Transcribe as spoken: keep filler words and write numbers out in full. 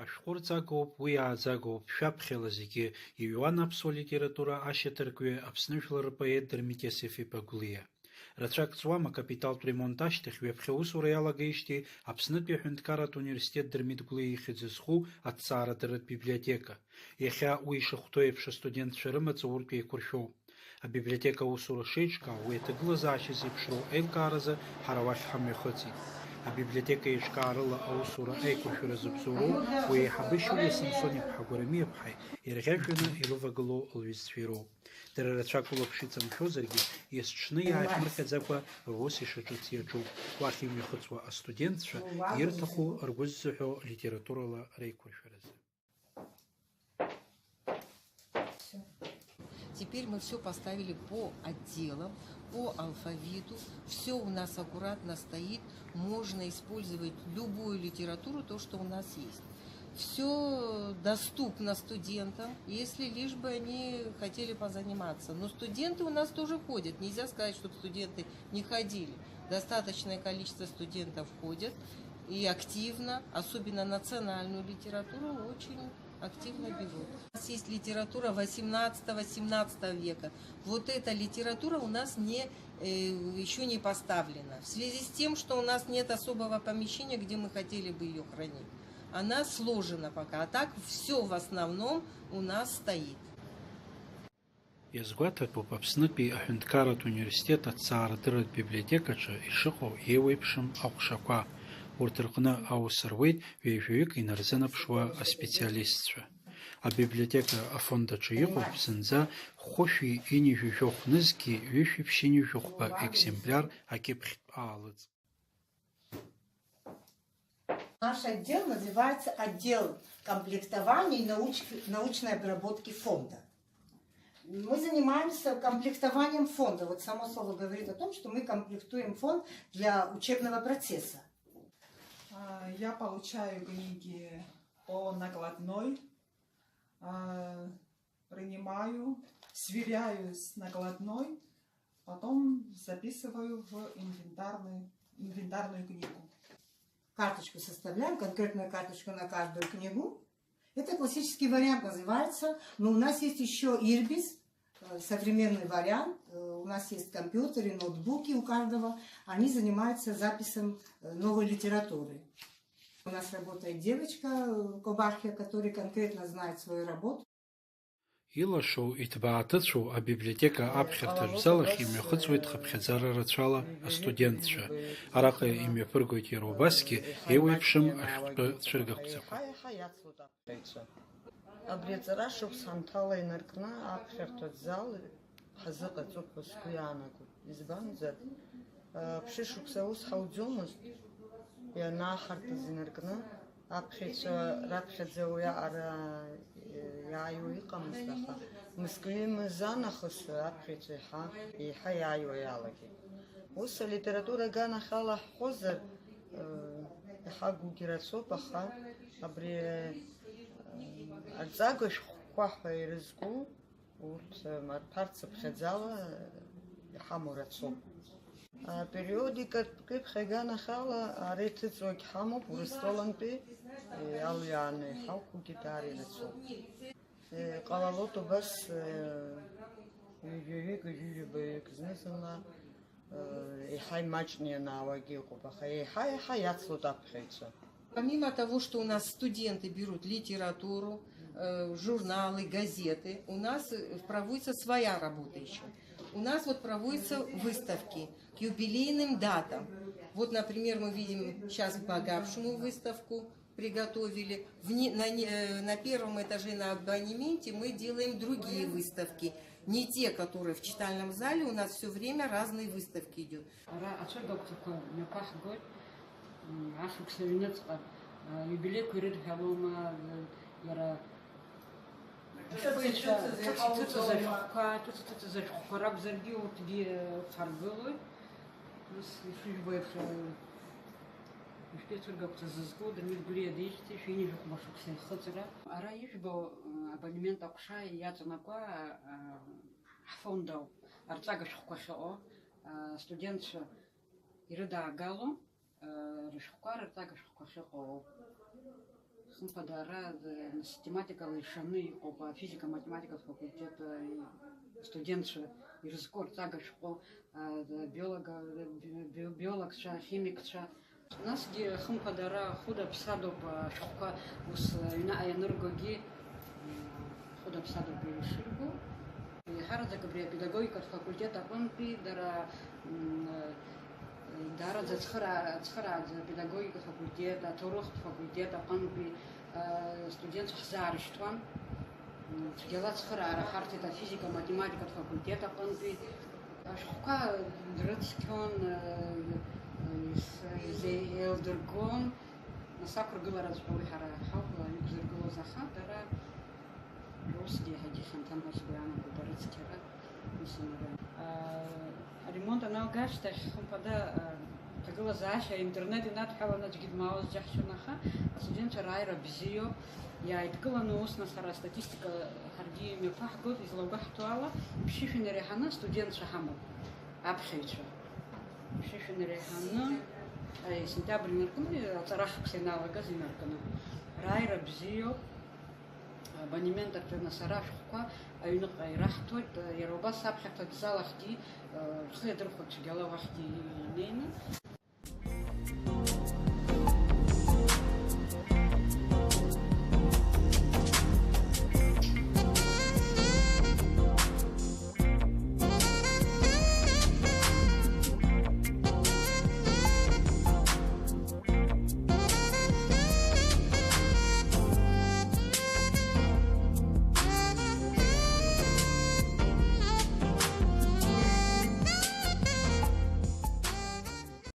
Ашәҟәы рҵагоуп, уи ааӡагоуп, шәаԥхьала зегьы, иҩуан аԥсуа литература ашьаҭаркҩы Аԥсны жәлар рпоет Дырмит Иосиф-иԥа Гәлиа. Рацәак ҵуама акапиталтә ремонт ашьҭахь ҩаԥхьа аусура иалагеижьҭеи Аԥснытәи аҳәынҭқарратә университет Дырмит Гәлиа ихьӡ зху аҭҵаарадырратә библиотека. Иахьа уи ишахәҭоу еиԥш астудентцәа рымаҵ ауртә еиқәыршәоуп. Абиблиотека аусура шеиҿкаау, уи аҭагылазаашьа зеиԥшроу аилкааразы ҳара уахь ҳамҩахыҵит. Абиблиотека еиҿкаарыла аусура аиқәыршәара зыбзоуроу уи аиҳабы Шьулиа Самсон-иԥҳа Гәарамиаԥҳаи ирӷьажәҩаны ирывагылоу лҩызцәеи роуп. Дара рацәак улаԥш иҵамшәозаргьы, есҽны иаахьмырҟьаӡакәа рус ишаҿыц иаҿуп, уахь имҩахыҵуа астудентцәа ирҭаху ргәы ззыҳәо литературала реиқәыршәаразы. Теперь мы все поставили по отделам, по алфавиту. Все у нас аккуратно стоит. Можно использовать любую литературу, то, что у нас есть. Все доступно студентам, если лишь бы они хотели позаниматься. Но студенты у нас тоже ходят. Нельзя сказать, чтобы студенты не ходили. Достаточное количество студентов ходят и активно, особенно национальную литературу, очень активно берут. У нас есть литература восемнадцатого-семнадцатого века. Вот эта литература у нас не, э, еще не поставлена. В связи с тем, что у нас нет особого помещения, где мы хотели бы ее хранить, она сложена пока. А так все в основном у нас стоит. Иазгәаҭатәуп Аԥснытәи аҳәынҭқарратә университет аҭҵаарадырратә библиотекаҿы ишыҟоу еиуеиԥшым аҟәшақәа. Урҭ рҟны аус руеит ҩажәаҩык инарзынаԥшуа аспециалистцәа. Абиблиотека афонд аҿы иҟоуп зынӡа хәышәи ҩынҩажәи жәохә нызқьи ҩышәи ԥшьынҩажәи жәохәба екземпляр акьыԥхьтә аалыҵ. Наш отдел называется отдел комплектования и науч- научной обработки фонда. Мы занимаемся комплектованием фонда. Вот само слово говорит о том, что мы комплектуем фонд для учебного процесса. А, Я получаю книги по накладной, а, принимаю, сверяю с накладной, потом записываю в инвентарный, инвентарную книгу. Карточку составляем, конкретную карточку на каждую книгу. Это классический вариант называется, но у нас есть еще ирбис, э, современный вариант. Э, У нас есть компьютеры, ноутбуки у каждого. Они занимаются записом э, новой литературы. У нас работает девочка э, Кобахья, которая конкретно знает свою работу. Илашоу, иҭбааҭыцәу абиблиотека аԥхьарҭа шәзалахь имҩахыҵуеит хыԥхьаӡара рацәала астудентцәа. Араҟа имҩаԥыргоит иара убасгьы еиуеиԥшым ашәҟәтәы цәыргақәҵақәа. Абри аҵара шықәс ҳанҭала инаркны аԥхьарҭатә зал ҳазыҟаҵоуп ҳәа сгәы иаанагоит. Избанзар, ԥшьышықәса аус ҳауӡомызт, ианааҳартыз инаркны, аԥхьаҩцәа раԥхьаӡа уиаҟара иааиуа иҟамызт, аха мызкы ҩымыз аанахыс аԥхьаҩцәа еиҳа, еиҳа иааиуа иалагеит. Ус алитература аганахьала ҳхозар, иаҳа гәгьы рацәоуп, аха абри арҵага шәҟәқәа ҳәа ирызку, урҭ марҭәарцыԥхьаӡала иҳамоу рацәоуп. Апериодикатә кьыԥхь аганахьала ара иҭыҵуагь ҳамоуп, Урыстәылантәи алҩааны иҳауқәагьы даара ирацәоуп. Иҟалалоит убас, ҩажәаҩык, ҩажәижәабаҩык зны-зынла еиҳа имаҷны ианаауагьы ыҟоуп, аха еиҳа-еиҳа иацлоит аԥхьаҩцәа. Помимо того, что у нас студенты берут литературу, э, журналы, газеты, у нас э, проводится своя работа еще. У нас вот проводятся выставки к юбилейным датам. Вот, например, мы видим сейчас по Габшему выставку, приготовили. В не- на, не- э, на первом этаже на абонементе мы делаем другие выставки, не те, которые в читальном зале, у нас все время разные выставки идут. Ара ацәыргақәҵақәа мҩаԥаҳгоит, м, ашықәс аҩныҵҟа, э, иубилеиқәа ирыдҳәалома, э, иара ҿыц иҭыҵыз ашәҟәқәа, ҿыц иҭыҵыз ашәҟәқәа ракәзаргьы урҭгьы ықәҳаргылоит. Ус ишыжәбо еиԥш, э, Ишәтәы ацәыргақәҵа зызку Дырмит Гәлиа дихьӡеит, шәи ҩынҩажәи жәохәба шықәса ихыҵра. Ара ижәбо, э, абонемент аҟәша иаҵанакуа, э, ҳфонд ауп, арҵага шәҟәқәа ахьыҟоу, э, астудентцәа ирыдаагало, э, рышәҟәқәа рырҵага шәҟәқәа ахьыҟоу ауп. Хымԥада, ара, э, нас тематикала ишаны иҟоуп, афизика-математикатә факультет, э, студентцәа ирызку арҵага шәҟәы, э, биолога-, би-, биологцәа, химикцәа. Насгьы, хымԥада, ара хәыда-ԥсадоуп, э, ашәҟәқәа ус, э, аҩнаҟа ианыргогьы, м, хәыда-ԥсадоуп ишырго. Еиҳараӡак абри апедагогикатә факультет аҟынтәи дара, м, э, Даараӡа ацхыраа-, ацхырааӡа апедагогика факультет, аҭоурыхтә факультет аҟынтәи, э, студентцәа ҳзаарышьҭуан. М, цәгьала ацхыраара ҳарҭеит афизика-математикатә факультет аҟынтәи. Ашәҟәқәа дрыцқьон, э, ис-, изеи-, еилдыргон. Нас ақәыргылараҵәҟьа уи ҳара ҳауп, иқәзыргылоз, аха дара Усгьы иаҳагьы хьанҭан ҳәа сгәы иаанагоит арыцқьара, ус анара. Аремонт аналга ашьҭахь, хымԥада, аҭагылазаашьа аинтернет инадҳәалан аӡәгьы дмаауаз џьаҳшьон, аха астудентцәа рааира бзиоуп, иааидкыланы ус, нас, ҳара астатистика ҳаргьы имҩаԥаҳгоит, излаугәаҳҭо ала, ԥшьышә инареиҳаны астудентцәа ҳамоуп, аԥхьаҩцәа. Ԥшьышә инареиҳаны, аи, сентиабр инаркны, аҵара хықәса иналагаз инаркны. Рааира бзиоуп. Абонемент аҿы, нас, ара ашәҟәқәа аҩныҟа ираҳҭоит, иара убас аԥхьарҭатә залахьгьы, рхы иадырхәоит цәгьала уахьгьы инеины.